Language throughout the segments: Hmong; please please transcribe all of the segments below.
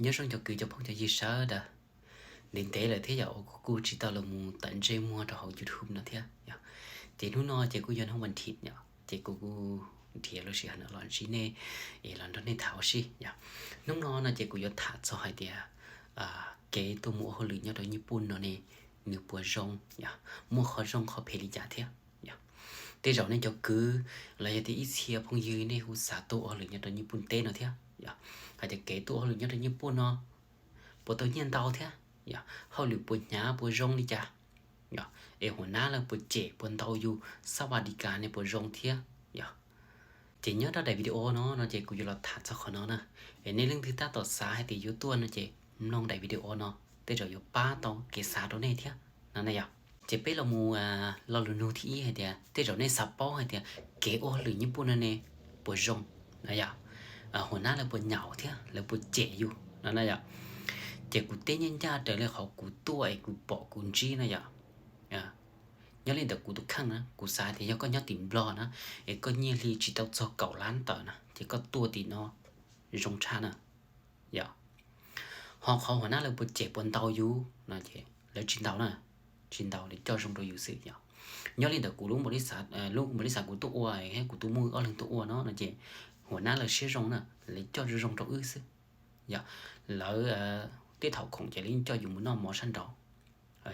Nyob zoo cov kwv cov phooj cov ywg sawv daws. Ntev ntev lawm thiab yom uas kuv kuj tsis tau los mus tawm ntsej muag rau hauv YouTube no thiab yom. Ces hnub no ces kuj yog hnub vas thiv yom, ces kuv kuj nrhiav lub sij hawm no los ntsib nej es los nrog nej tham ua si yom. Hnub no no ces kuv yuav tham txog hais tias kev tuaj mus ua hauj lwm nyob rau Nyij Pooj no ne, nws puas zoo yom, muaj qhov zoo qhov phem li cas thiab yom. Tej zaum nej cov kwv los yog tias ib txhia phooj ywg nej kuj xav tuaj ua hauj lwm nyob rau Nyij Pooj teb no thiab yom, hais tias kev tuaj ua hauj lwm nyob rau Nyij Pooj no puas tau nyiaj ntau thiab yom, hauj lwm puas hnyav puas zoo li cas yom, es hua nab lawv puas cem puas ntaus yus, xab vas di kas ne puas zoo thiab yom. Ces nyob rau daim video no no ces kuv yuav los tham txog qhov no na. Es nej leej twg tab tom xav hais tias yuav tuaj no ces mloog daim video no tej zaum yuav pab tau kev xav rau nej thiab no na yom. Ces peb los mus lo lus nug thib ib hais tias tej zaum nej xav paub hais tias kev ua hauj lwm Nyij Pooj no ne puas zoo no yom, hua nab lawv puas nyaum thiab lawv puas cem yus no na yom. Ces kuv teb ncaj ncaj raws li qhov kuv tuaj es kuv pom kuv ntsib na yom. Nyob li ntawm kuv tus kheej na, kuv xav tias yog koj nyob tim Nplog na, es koj nyiaj hli tsis tau txog kaum lab tawm na ces koj tuaj tim no zoo tshaj na yom. Ho qhov hua nab lawv puas cem puas ntaus yus no ces lawv tsis ntaus na, tsis ntaus, lawv coj zoo rau yus xwb yom. Nyob li ntawm kuv lub npaum li xav, lub npaum li xav kuv tuaj ua thiab kuv tus muj wb ob leeg tuaj ua no no ces hua nab lawv siab zoo na, lawv coj zoo zoo rau wb xwb yom. Lawv tej thaum khoom ces lawv yeej coj yus mus noj mov sab nraud,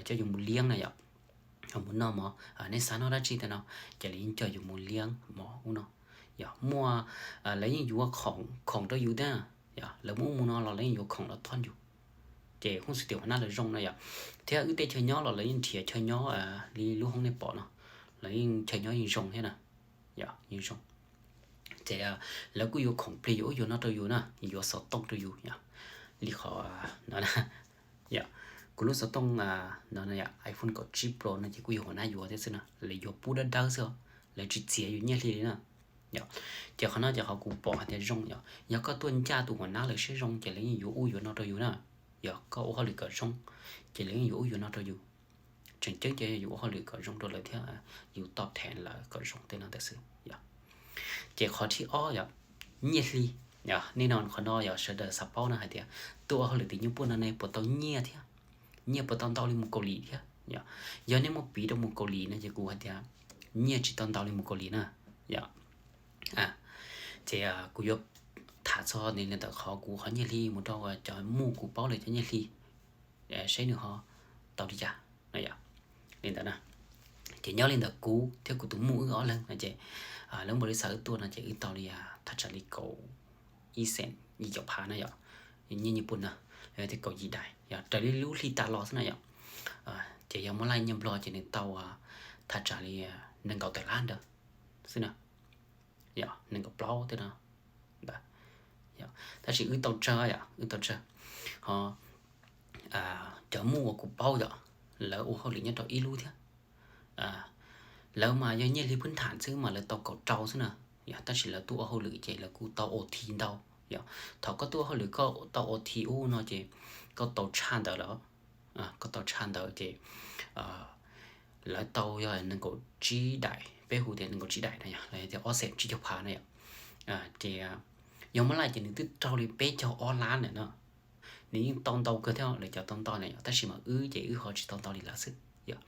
coj yus mus liab na yom, mus noj mov, nej xav noj dab tsi tej no ces lawv yeej coj yus mus liab mov ub no yom. Muaj, lawv yeej yuav khoom rau yus thiab yom, lawv mus ub mus no los lawv yeej yuav khoom los thov yus. Ces hub xwm tias hua nab lawv zoo na yom. Thiab wb tej chaw nyob los lawv yeej nrhiav chaw nyob li lub hoob nej pom no, lawv yeej chaw nyob yeej zoo thiab na yom, yeej zoo. Ces lawv kuj yuav khoom plig yuav ub yuav no rau yus na, yuav xov tooj rau yus yom, li qhov no na yom. Kuv lub xov tooj no iPhone kaum tsib Pro no ces kuj yog hua nab yuav thiab xwb na, lawv yuav pub dawb dawb xwb, lawv tsis txiav yus nyiaj hli li na yom. Ces qhov no ces qhov kuv pom hais tias zoo yom, yog koj tuaj ncaj tus hua nab lawv siab zoo ces lawv yeej yuav ub yuav no rau yus na. Yog koj ua hauj lwm kom zoo ces lawv yeej yuav ub yuav no rau yus. Tseem ceeb ces yus ua hauj lwm kom zoo rau lawv thiab yus tau them lawv kom zoo tej no ntawd xwb yom. Ces qhov thib ob yom, nyiaj hli. Nej no qhov no yog sawv daws xav paub no hais tias tuaj ua hauj lwm tim Nyij Pooj no ne puas tau nyiaj thiab, nyiaj puas tau ntau li mus Kaus Lim thiab yom. Yog nej muaj piv rau mus Kaus Lim no ces kuv hais tias nyiaj tsis tau ntau li mus Kaus Lim na yom. Ces kuv yuav tham txog li ntawm qhov kuv qhov nyiaj hli mus rau cov muj kuv paub lawv cov nyiaj hli, seb nws ho tau li cas no yom. Li ntawd na, ces nyob li ntawm kuv thiab kuv tus muj wb ob leeg no ces lub npaum li xav wb tuaj no ces wb tau li thaj tsam li kaum ib xeem ib caum phav na yom, nyiaj Nyij Pooj na, thiab kaum yim daim yom, raws li lub hli tas los xwb na yom. Ces yog muab laij nyiaj Nplog ces nws tau thaj tsam li nees nkaum tawm lab ntawd xwb na. Yog nees nkaum plaub tej no ntawd. Tab sis wb tau tsawg yom, wb tau tsawg. Ho cov muj uas kuv paub yom, lawv ua hauj lwm nyob rau ib lub thiab. Lawv mas yog nyiaj hli phwb tham xwb mas lawv tau kaum rau xwb na. Yog tab sis lawv tuaj ua hauj lwm ces lawv kuj tau ua thi ntau. Yog thaum koj tuaj ua hauj lwm koj tau ua thi ub no ces koj tau tshaj ntawd lawm. Koj tau tshaj ntawd ces lawv tau yog nees nkaum tsib daim, peb hu tias nees nkaum tsib daim no yog lawv tias ob xeem tsib caug phav na yom. Ces yog muab laij ces nws twb raug li peb caug ob lab lawm no. Nws yeej tau ntau kawg thiab lawv cov tau ntau na yom, tab sis mas wb ces wb ho tsis tau ntau li lawv xwb yom.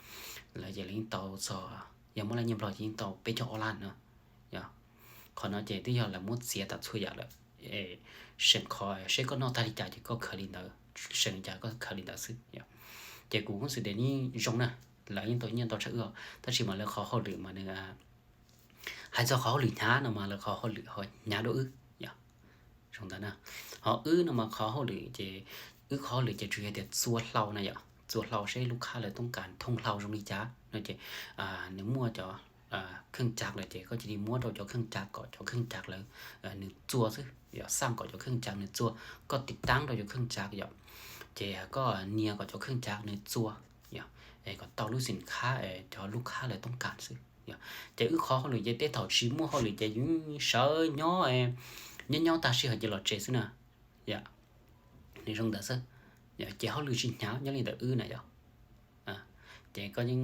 Lawv ces lawv yeej tau txog, yog muab laij nyiaj Nplog ces yeej tau peb caug ob lab no yom. Qhov no ces twb yog lawv muab txiav tas txhua yam lawm. Seem qhov seb koj noj tag li cas ces koj khaws li ntawd, seem li cas koj khaws li ntawd xwb yom. Ces kuv hub xwm tias yeej zoo na, lawv yeej tau nyiaj ntau tshaj wb, tab sis mas lawv qhov hauj lwm mas nws, hais txog qhov hauj lwm hnyav no mas lawv qhov hauj lwm ho hnyav dua wb yom. Zoo ntawd na. Ho wb no mas qhov hauj lwm ces, wb qhov hauj lwm ces tsuas yog tias txua hlau na yom, txua hlau seb lub khab lawv toob kas thooj hlau zoo li cas no ces nws muaj cov kheej cav lawm ces koj cia li muab rau cov kheej cav kom cov kheej cav lawv nws txua xwb yom, xaj kom cov kheej cav nws txua, koj tiv taab rau cov kheej cav yom, ces koj nias kom cov kheej cav nws txua yom, es kom tau lub xim khab, cov lub khab lawv toob kas xwb yom. Ces wb qhov hauj lwm ces tej thaum tsis muaj hauj lwm ces yus sawv nyob, nyob nyob tag sij hawm ces los tsev xwb na yom. Nws zoo ntawd xwb. Ces hauj lwm tsis hnyav nyob li ntawm wb na yom. Ces koj yeej,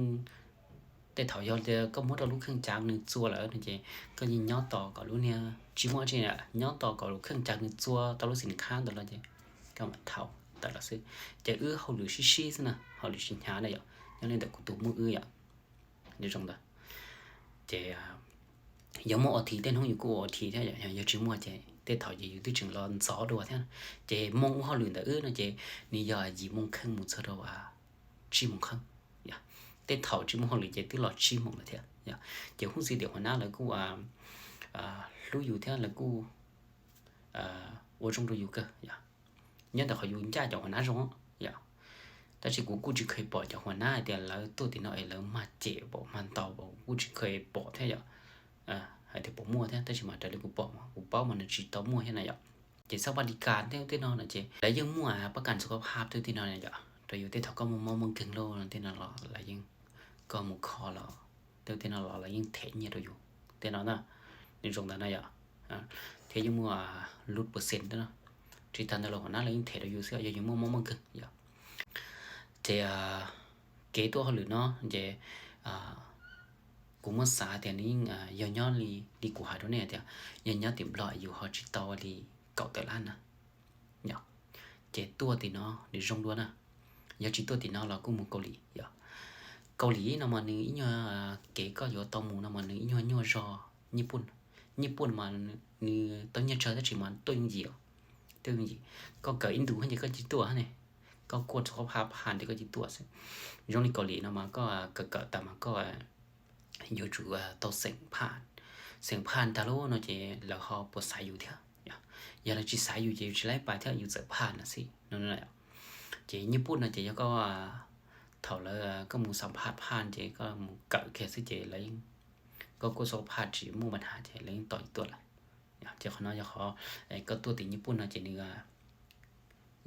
tej thaum yog tias koj muab rau lub kheej cav nws txua lawm no ces koj yeej nyob tos kom lub niag tsis muaj tsi, nyob tos kom lub kheej cav nws txua tau lub xim khab ntawd los ces koj mam thaum tawm los xwb. Ces wb hauj lwm sib sib xwb na, hauj lwm tsis hnyav na yom, nyob li ntawm kuv tus muaj wb yom, zoo ntawd. Ces yog muaj O T tej hnub yus kuj ua O T thiab yom, yog tsis muaj ces tej thaum ces yus twb tseem los ntxov dua thiab. Ces moo ua hauj lwm ntawm wb no ces nws yog yim moo kheej mus txog rau tsib moo kheej. Tej thaum tsis muaj hauj lwm ces twb los tsib moo lawm thiab yom. Ces huv xim tias huas nab lawv kuj hlub yus thiab lawv kuj ua zoo rau yus kawg yom. Nyob ntawm qhov yus ncaj cov huas nab zoo yom. Tab sis kuv kuj tsis kheev pom cov huas nab hais tias lawv tuaj tim no es lawv mag cem pom mag ntaus pom, kuv kuj tsis kheev pom thiab yom. Hais tias pom muaj thiab, tab sis mas raws li kuv pom, kuv paub mas nws tsis tau muaj thiab na yom. Ces xab paj di kas tej tej no no ces lawv yeej muaj pab kas txhua kab phab tej tej no yom, rau yus tej thaum koj muaj mob muaj nkeeg loj tej no los lawv yeej, koj mus kho los tej tej no los lawv yeej them nyiaj rau yus tej no na. Nws zoo ntawd na yom. Thiab yeej muaj lub percent tej no, tsis tag ntawd los huas nab lawv yeej them rau yus xwb yog yus muaj mob muaj nkeeg yom. Ces kev tuaj hauj lwm no ces kuv muab xav tias nws yeej yog nyob li, li kuv hais rau nej tias yog nyob tim Nplog yus ho tsis tau li kaum tawm lab na. Ces tuaj tim no nws zoo dua na. Yog tsis tuaj tim no los kuj mus Kaus Lim yom. Kaus Lim no mas nws ib nyuag kev koj yuav tau mus no mas nws ib nyuag nyuaj zog Nyij Pooj. Nyij Pooj mas nws tau nyiaj tsawg tab sis mas tuaj yooj yim, tuaj yooj yim. Koj kawm ib ntus ces koj cia tuaj ne, koj kuaj txhua qhov phaj phaj ces koj cia tuaj xwb. Zoo li Kaus Lim no mas koj kawm kawm tas mas koj yuav tsum tau xeem phaj, xeem phaj tag lawm no ces lawv ho puas xaiv yus thiab. Yog lawv tsis xaiv yus ces yus tsis laib pais thiab, yus txawm phaj no xwb no. Ces Nyij Pooj no ces yog koj, thaum lawv koj mus xeem phaj phaj ces koj mus kawm kiag xwb ces lawv, koj kuaj txhua qhov phaj tsis muaj pab has ces lawv yeej tos yus tuaj lawm. Ces qhov no yog qhov koj tuaj tim Nyij Pooj no ces nws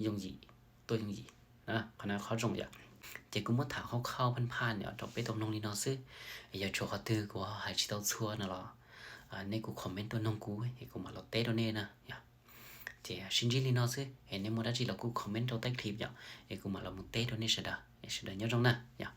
yooj yim, tuaj yooj yim. Qhov no qhov zoo yom. Ces kuv muab tham khauj khauj phaj phaj rau peb tau mloog li no xwb. Yog tshuav qhov twg kuv hais tsis tau txhua no los nej kuj comment tuaj noog kuv es kuv mam los teb rau nej na. Ces sib ntsib li no xwb es nej muaj dab tsi los kuj comment rau tej clip yom, es kuv mam los mus teb rau nej sawv daws, sawv daws nyob zoo na yom.